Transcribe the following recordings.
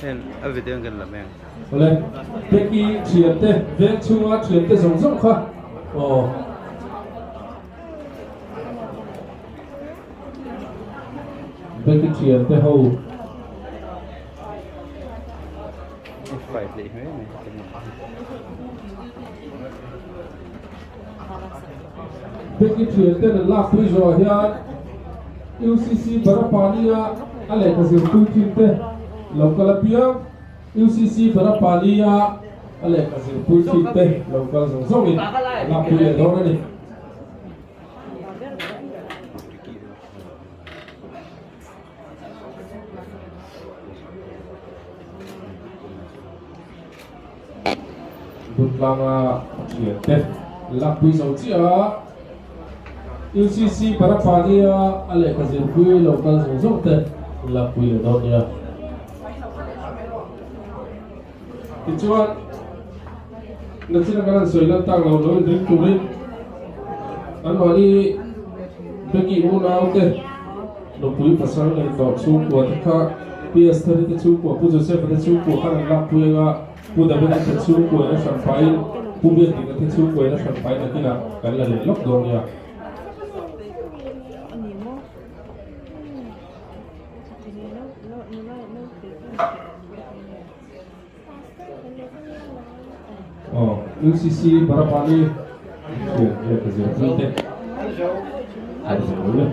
Heng a video kan la meng. Awle, Becky thiante, veng chhunga thiante zawng zawng kha aw. Becky thiante ho. Becky thiante an lak pui zawh hian UCC Barapani-a a lehkha zirpui thin te lo kal apiang UCC Barapani-a a lehkha zirpui thin te lo kal zawng zawngin an lak pui leh dawn a ni. Duntlanga thiante lakpui zo chiah a, UCC Barapani-a a lehkha zirpui lo kal zawng zawng te lakpui leh dawn nia. Tichuan, nachina kan han sawi lan tak lo lo inring turin anmahni Becky unaute nupui pasal nei tawh chhungkua te kha PS Thari te chhungkua, Pu Joseph-a te chhungkua khan an lakpui anga Pu David-a te chhungkua in a hran pahin Pu Biakdika te chhungkua in a hran pahin nakinah kan la leh lawk dawn nia. Aw UCC Barapani thian lehkha zirpui te an zir lo le.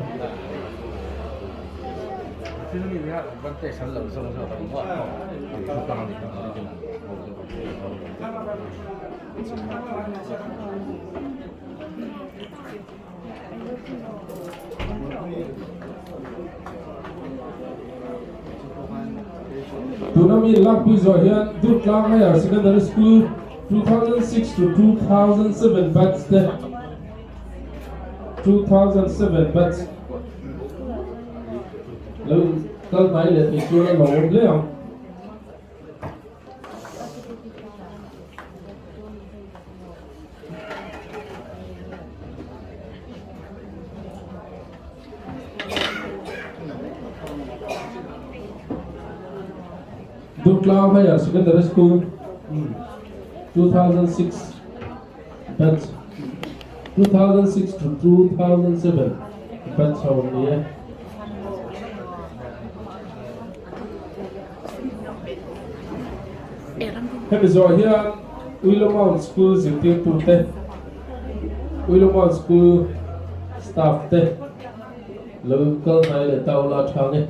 Tuna mi lakpui zawh hian Durtlang Higher Secondary School 2006 to 2007 batch te 2007 batch lo kal hnai leh thei chuan a lo awm hle ang. Durtlang Higher Secondary School 2006 batch 2006 to 2007 batch ho ni e. Hemi zawh hian Willow Mount School zirtirtute, Willow Mount School staff te lo kal hnai leh ta ula tha nge.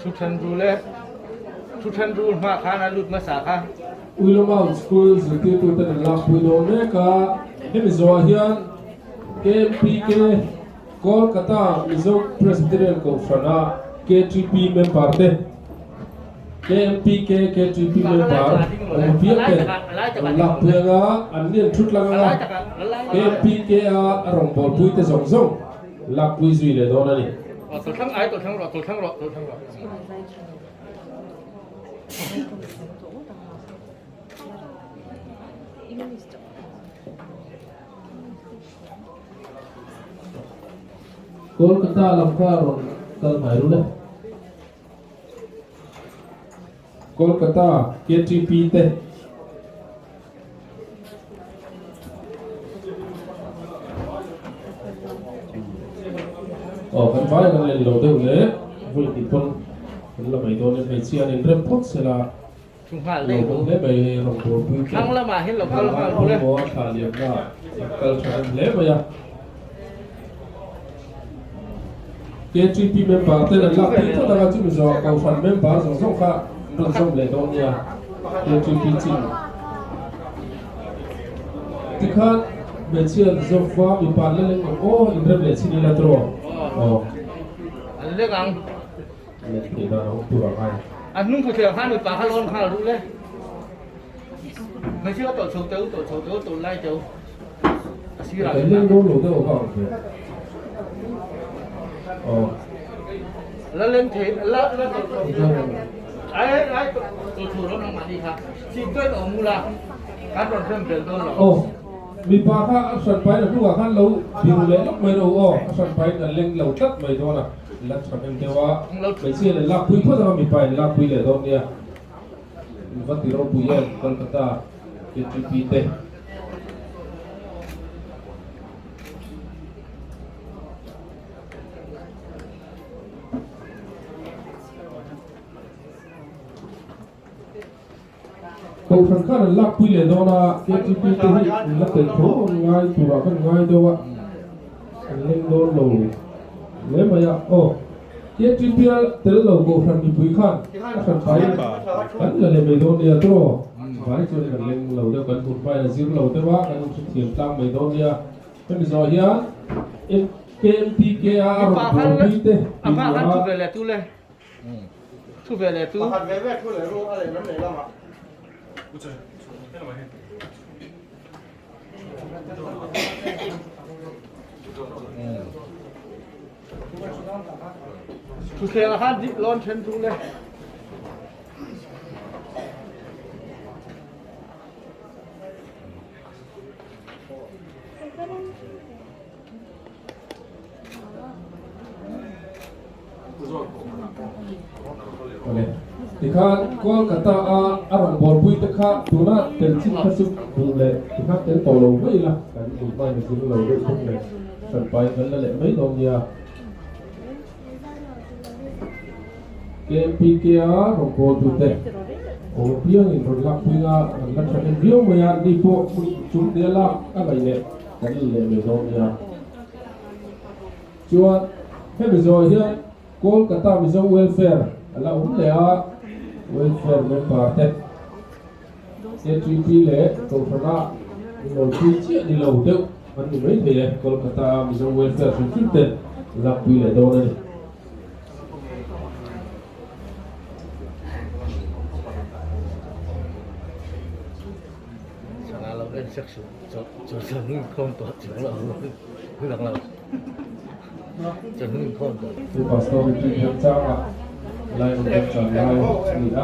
Thuthan ru le thuthan ru hma khan a lut hmasa kha. Uilomount School zirtirtuten an lakpui dawn mek a, hemi zawhah hian KMPK Kolkata Mizo Presbyterian Kohhrana KTP member te, KMPK KTP member awm apiang ten an lakpui anga an lian thut lang anga KMPK a a rawngbawlpui te zawng zawng lakpui zui leh dawn a ni. Kolkata lam kha rawn kal hnai ru le. Kolkata KTP te. Aw kan vai kan len lo deuh le vui tih pawn kan la mai dawn e hmeichhia an inrem phawt sela. Lo kal hle mai hei rawngbâwl pui te Thlang lamah hian lo kal nghal bawk e. Pawimawh a thlah liamna an kal tha em hle mai a. KTP member ten an lak pui phawt anga chumi zawhah Kohhran member zawng zawng kha an rawn zawm leh dawn nia KTP chin. Tikhan hmeichhia an zawm va mipa an la leng ang aw inrem leh chin ila tawh aw. An leng ang. Let theih dan a awm tur ang ai. A hnung thu thliah khan mipa kha lawn nghal duh le. Kan leng dawn lo deuh vang ve. Aw. Aw. Mipa kha a hran pain a hnungah khan lo biru leh lawk mai rawh u aw. A hran pain an leng lo tlat mai dawn a. La tha em deuh a. Hmeichhia in lakpui phawt anga mipa in lakpui leh dawn nia. Va ti ropui em Kolkata KTP te. Kohhran khan an lakpui leh dawn a, KTP te hi an la tel tho ang ngai turah khan ngai deuh a, an leng dawn lo hle mai a. Aw, KTP a tel lo kohhran mipui khan a hran pai kan la leh mai dawn nia tawh. Vai chuan kan leng lo deuh, kan hmun hmain a zir lo deuh a, kan inhrethiam tlang mai dawn nia. Hemi zawh hian KMTK a a rawn buaipui te tih a. Tikhan Kolkata a a rawngbawlpui te kha tuna tel chin kha chu duh leh tikhan tel tawh lo mai ila kan inhmain a zir lo deuh thung leh hranpain kan la leh mai dawn nia. KMPK a rawngbawltute awm apiangin rawn lakpui nga an la thahnem viau mai a, ni pawh hmun chung nia lak a ngaih leh kan la leh mai dawn nia. Chuan hemi zawh hian Kolkata Mizo Welfare a la awm leh a, Welfare member te KTP leh Kohhrana inawlpui chiah ni lo deuh an ni mai thei e, Kolkata Mizo Welfare hrim hrim ten lakpui leh dawn a ni. Chu Pastor retreat remchangah lai rawn remchan lai a ni a,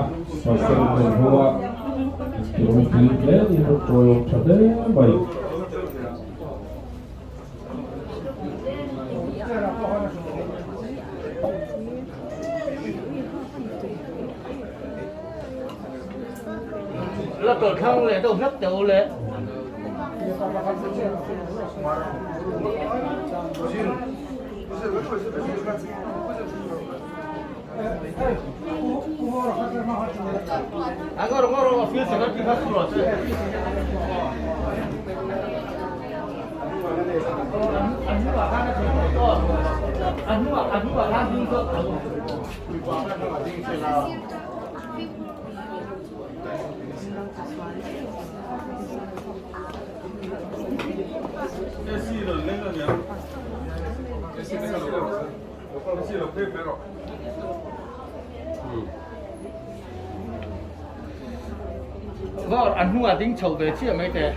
Pastor in rawn ho a, inti ropui hle niin rawn tawiawm tha hle mai. La tawlh thlang leh deuh hlek teh u le. An hnungah ding chho ve chiah mai teh.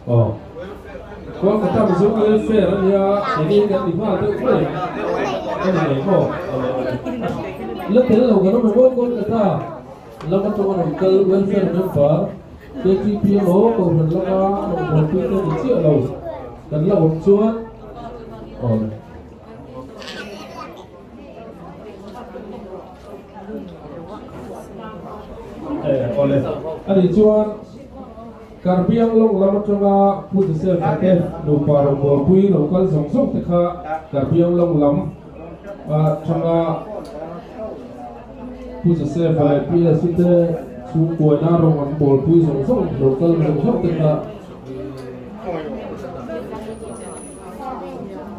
Aw. Kolkata Mizo Welfare a nia, keini kan ti nghal deuh mai a ni ngei maw? La tel lo kan awm em aw Kolkata lam atanga rawn kal Welfare member KTP emaw Kohhran lama rawngbawlpui te ni chiah lo kan la awm chuan aw. Awle, ani chuan Karbiang lawng lam atanga Pu Joseph a te nupa rawngbawlpui lo kal zawng zawng te kha Karbiang lawng lam atanga Pu Joseph a leh Pi Esi te chhungkuaina rawng an bawlpui zawng zawng lo kal zawng zawng te kha.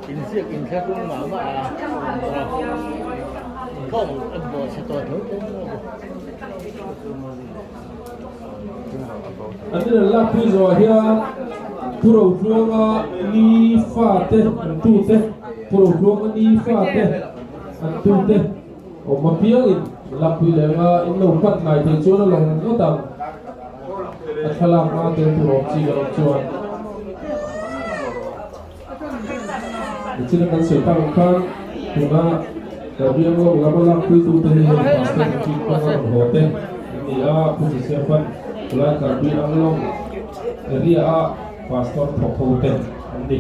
Inziak inthlahrung mah mah a, inkhawm a bawhchhe tawh tho tho maw? An in an lakpui zawhah hian Pu Rotluanga ni fate an tute, Pu Rotluanga ni fate an tute awm apiangin lakpui leh anga in lo pan hnai thei chuan a lawm ngawt ang. A thlalak hma tel tur awm chi kan awm chuan. Nichina kan sawi tak ang khan tuna Karbiang lawng lama lakpuitute hi hei Pastor Richie hmanga rawn haw te an ni a, Pu Joseph-a'n khulai Karbiang lawng area-a Pastor thawk ho te an ni.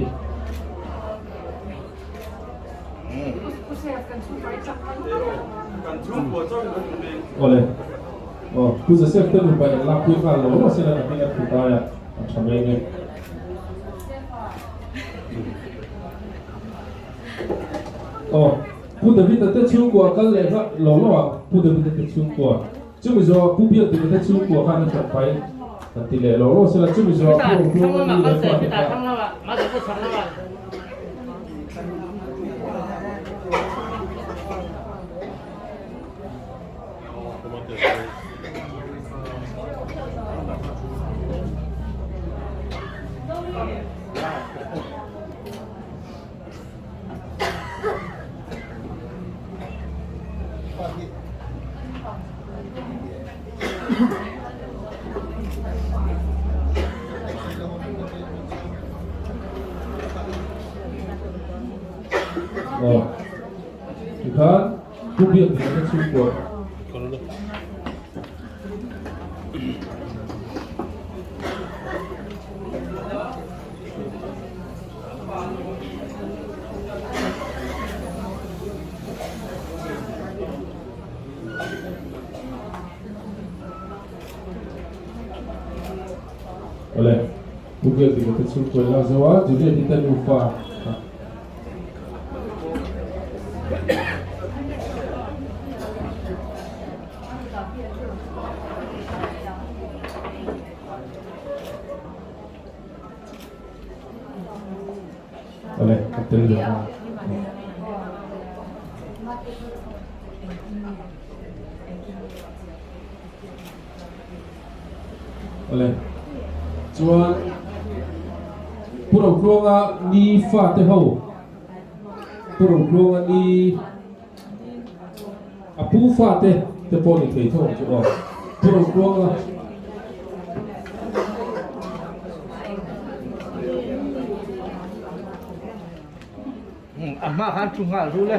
Awle, aw Pu Joseph te nupa in lakpui nghal lo lo sela nakin a thut aia a tha mai nge. Aw, Pu David-a te chhungkua kal leh nghah lo lo ang, Pu David-a te chhungkua. Chumi zawhah Pu Biakdika te chhungkua khan a ṭanpai kan ti leh lo lo sela, chumi zawhah Pu Rotluanga ni leh fate kha. Aw, tikhan Pu Biakdika te chhungkua. Awle, Pu Biakdika te chhungkua lak zo a, Juliet hi te nufa kha. Awle, ka tel ve a. Awle, chuan Pu Rotluanga ni fate ho, Pu Rotluanga ni A pu fate te pawh ni thei tho ang chu aw. Pu Rotluanga. A hma khan thu nghal ru le.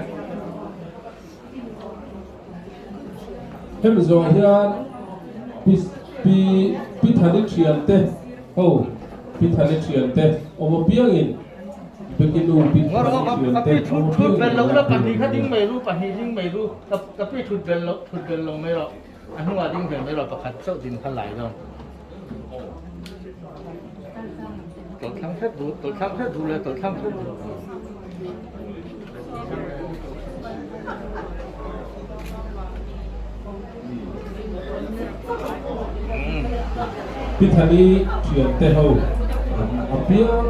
Hemi zawh hian pi pi pi Thani thian te ho pi Thani thian te awm apiangin Ka pi thut bel lo la pahnih kha ding mai ru pahnih ding mai ru ka pi thut bel lo thut bel lo mai rawh a hnungah ding ve mai rawh pakhat chauh din kha lai dawn tawlhthlang hret ru tawlhthlang hret ru le tawlhthlang hret ru Pithani thiante ho an apiang.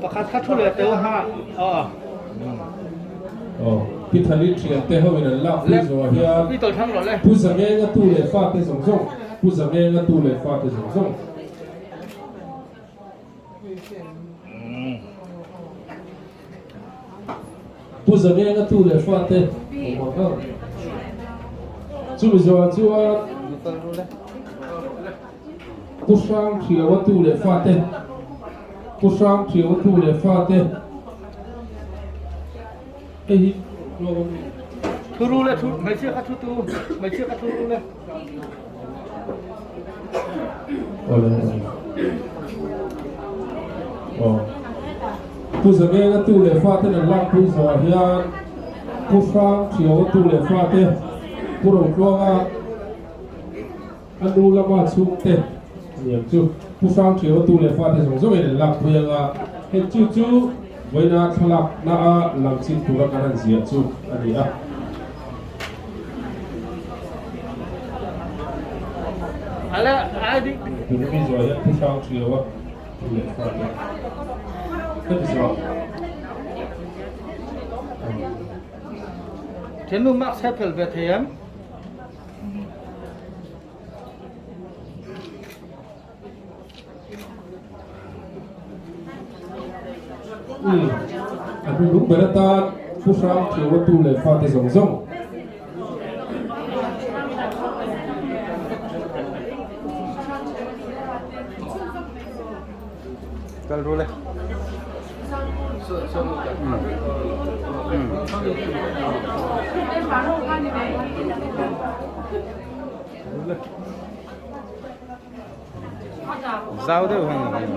Pakhat kha thu leh teu ha aw. Aw, Pi Thali thiante ho in an lak pui zawh ah hian Pu Zangenga tu leh fate zawng zawng, Pu Zangenga tu leh fate zawng zawng. Pu Zangenga tu leh fate awm ang ang. Chumi zawhah chuan Pu Hrang Thiaua tu leh fate Pu Hrang Thiaua tu leh fate hei hi Thu ru le thu hmeichhia kha thu tu hmeichhia kha thu ru le. Awle awle. Aw. Pu Zagenga tu leh fate an lakpui zawhah hian Pu Hrang Thiaua tu leh fate, Pu Rotluanga a nu lama chhungte aniang chu Pu Hrang Thiaua tu leh fate zawng zawngin an lakpui anga hei chu chu vawiina thlalakna a lang chin tura kan han ziah chu a ni a. Tuna mi zawh hian Pu Hrang Thiaua tu leh fate hemi zawh. Thiannu marks he phel ve thei em? Umm a hnunung ber atan Pu Hrang Thiaua tu leh fate zawng zawng. Kal ru le. Zau deuh hang ang.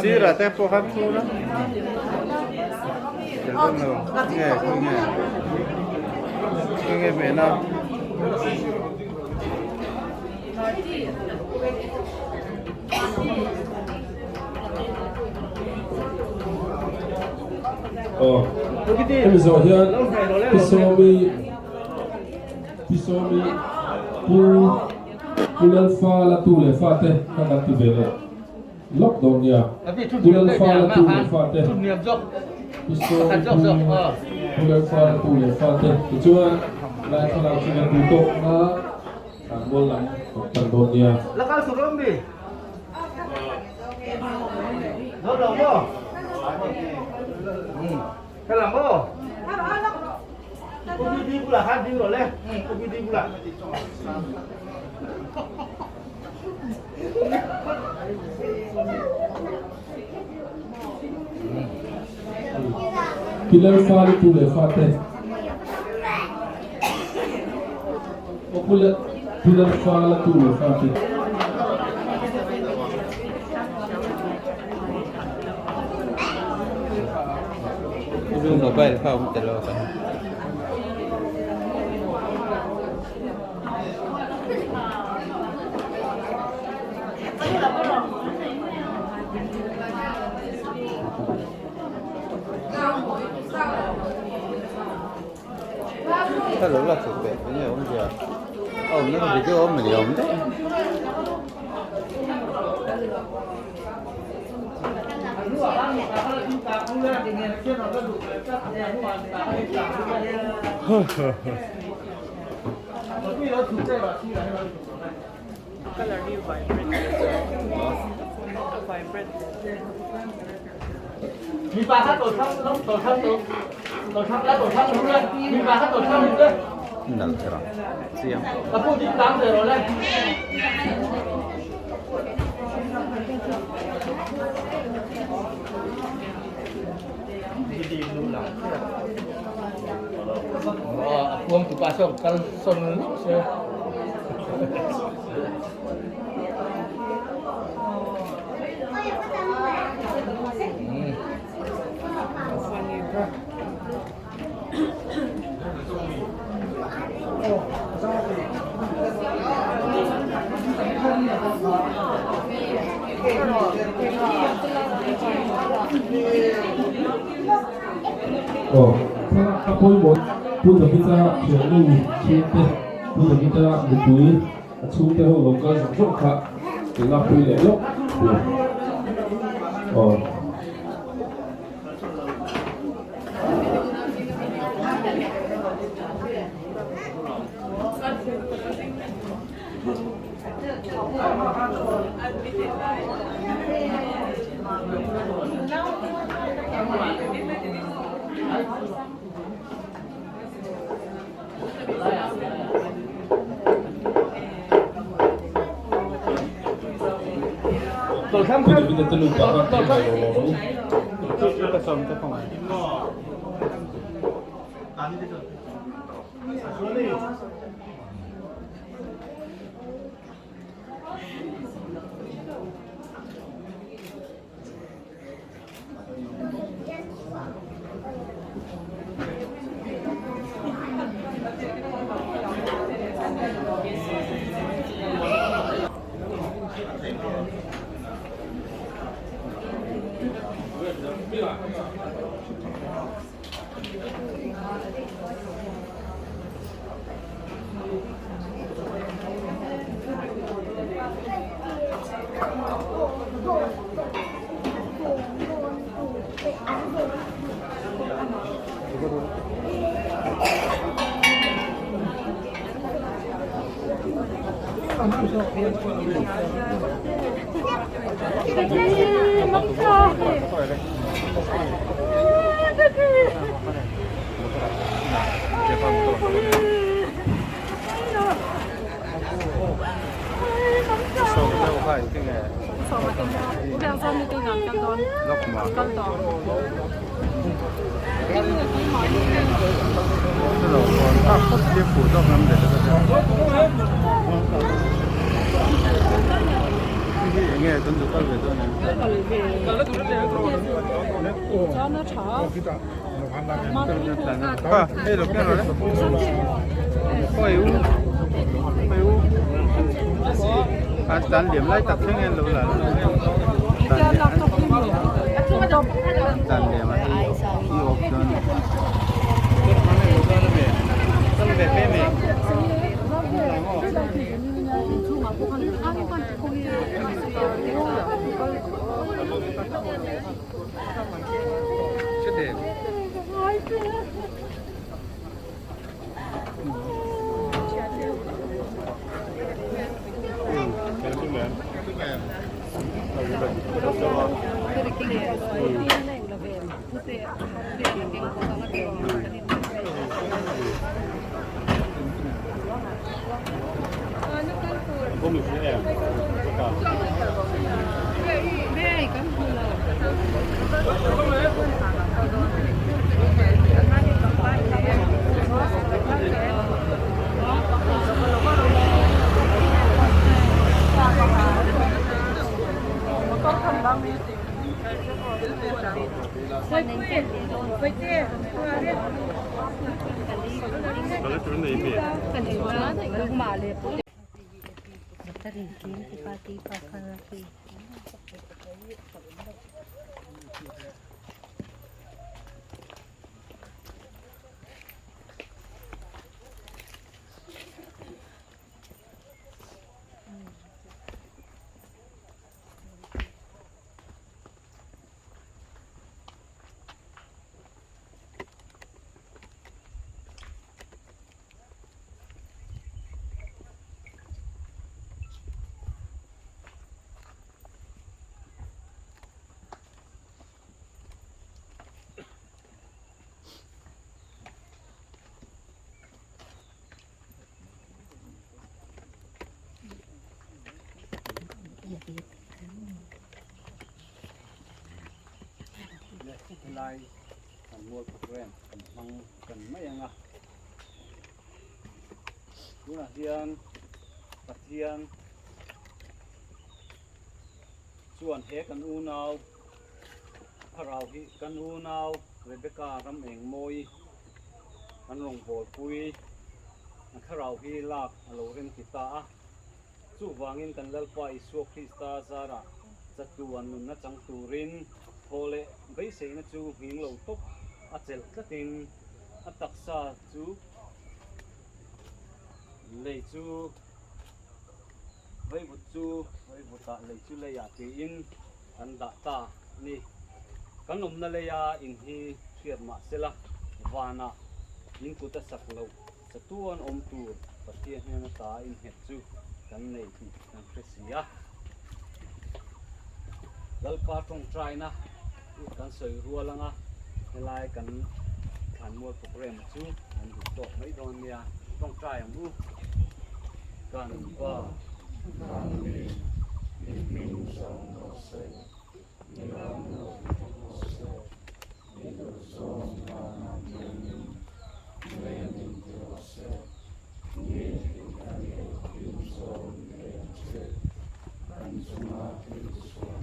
Sirah te pawh khan thu la. Tel dawn lo. Nge khawi nge. Khawi nge hmeh na. Aw hemi zawh hian Pi Sawmi Pi Sawmi Pu Pu Lalfa la tu leh fate kha kan ti ve leh lawk dawn nia. Pu Lalfa la tu leh fate Pi Sawmi Pu Pu Lalfa la tu leh fate tichuan lai thlalak chu kan duh tawk a kan mual lam kan pan dawn nia. Pi Lalfa le tu le fate Aw Pu Pi Lalfa la tu le fate. Mobile kha awm tel lo kan. Ka lo la chhuk ve enge awmzia a awmna ka video awm ni awm daih. Nal kher ang chiang. Aw, thlalak a pawimawh Pu Davida thiannu chhungte, Pu Davida nupui a chhungte ho lo kal zawng zawng kha lakpui leh lawk tur. Aw. Pu Davida te nupa khan thil ngai lo lo rawh u. Helai kan mual program kan hmang kan mai ang a, tunah hian Pathian chuan he kan unau thlarau hi kan unau Rebecca ram eng mawi kan rawngbawlpui a thlarau hi lak a lo rem ti ta a. Chuvangin kan Lalpa Isua Krista zarah chatuan nunna chang turin thaw leh beiseina chu nghing lo tawp a chelh tlatin a taksa chu lei chu vaivut chu vaivutah lei chu leiah tiin kan dah ta a ni. Kan awmna leia in hi hriat mah sela vanah in kut a sak loh. Chatuan awm tur Pathian hnen ata innghet chu kan nei tih kan hre si a. Lalpa tawngtaina kan sawi rual anga helai kan thlanmual program chu kan duh tawk mai dawn nia. Tawngtai ang u. Kan Pa. I hming zam rawh se, i ram lo thleng rawh se, i duhzawng vanah thlengin leiah min ti rawh se, nitin kan ei thil zawm ve ang che, kan chunga thil tisual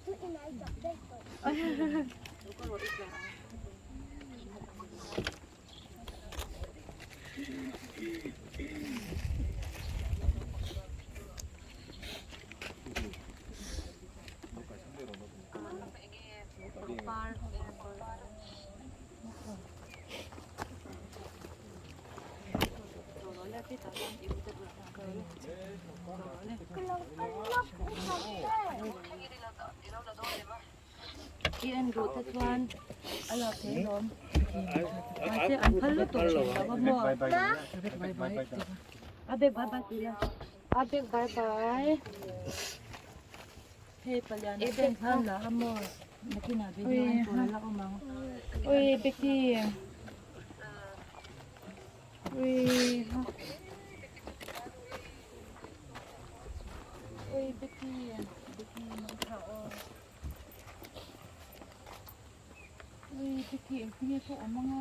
tute min ngaidam in kan pawimawh thil tisual te I en duh te chuan a lak thei alawm. Mahse an phal lutuk thin lo a maw. A bag bye bye tih la. A bag bye bye. Hei palian a ten khan la a maw. Nakinah video an tur a la awm ang. Ui Becky. Ui ha. Ui Becky. Becky mang tha aw. Ui Becky engtin nge pawh awm anga.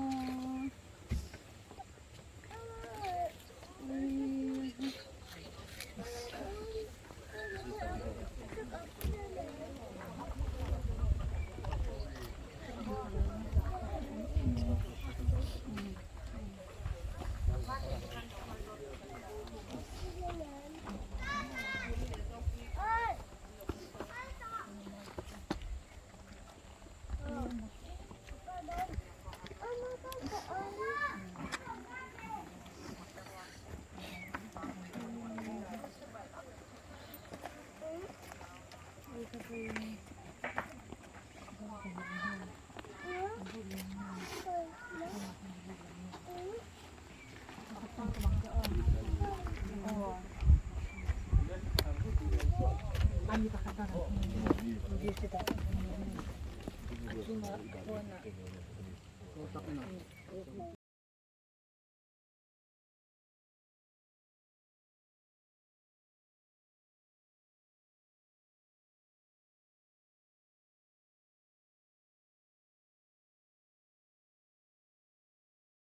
Ui ha.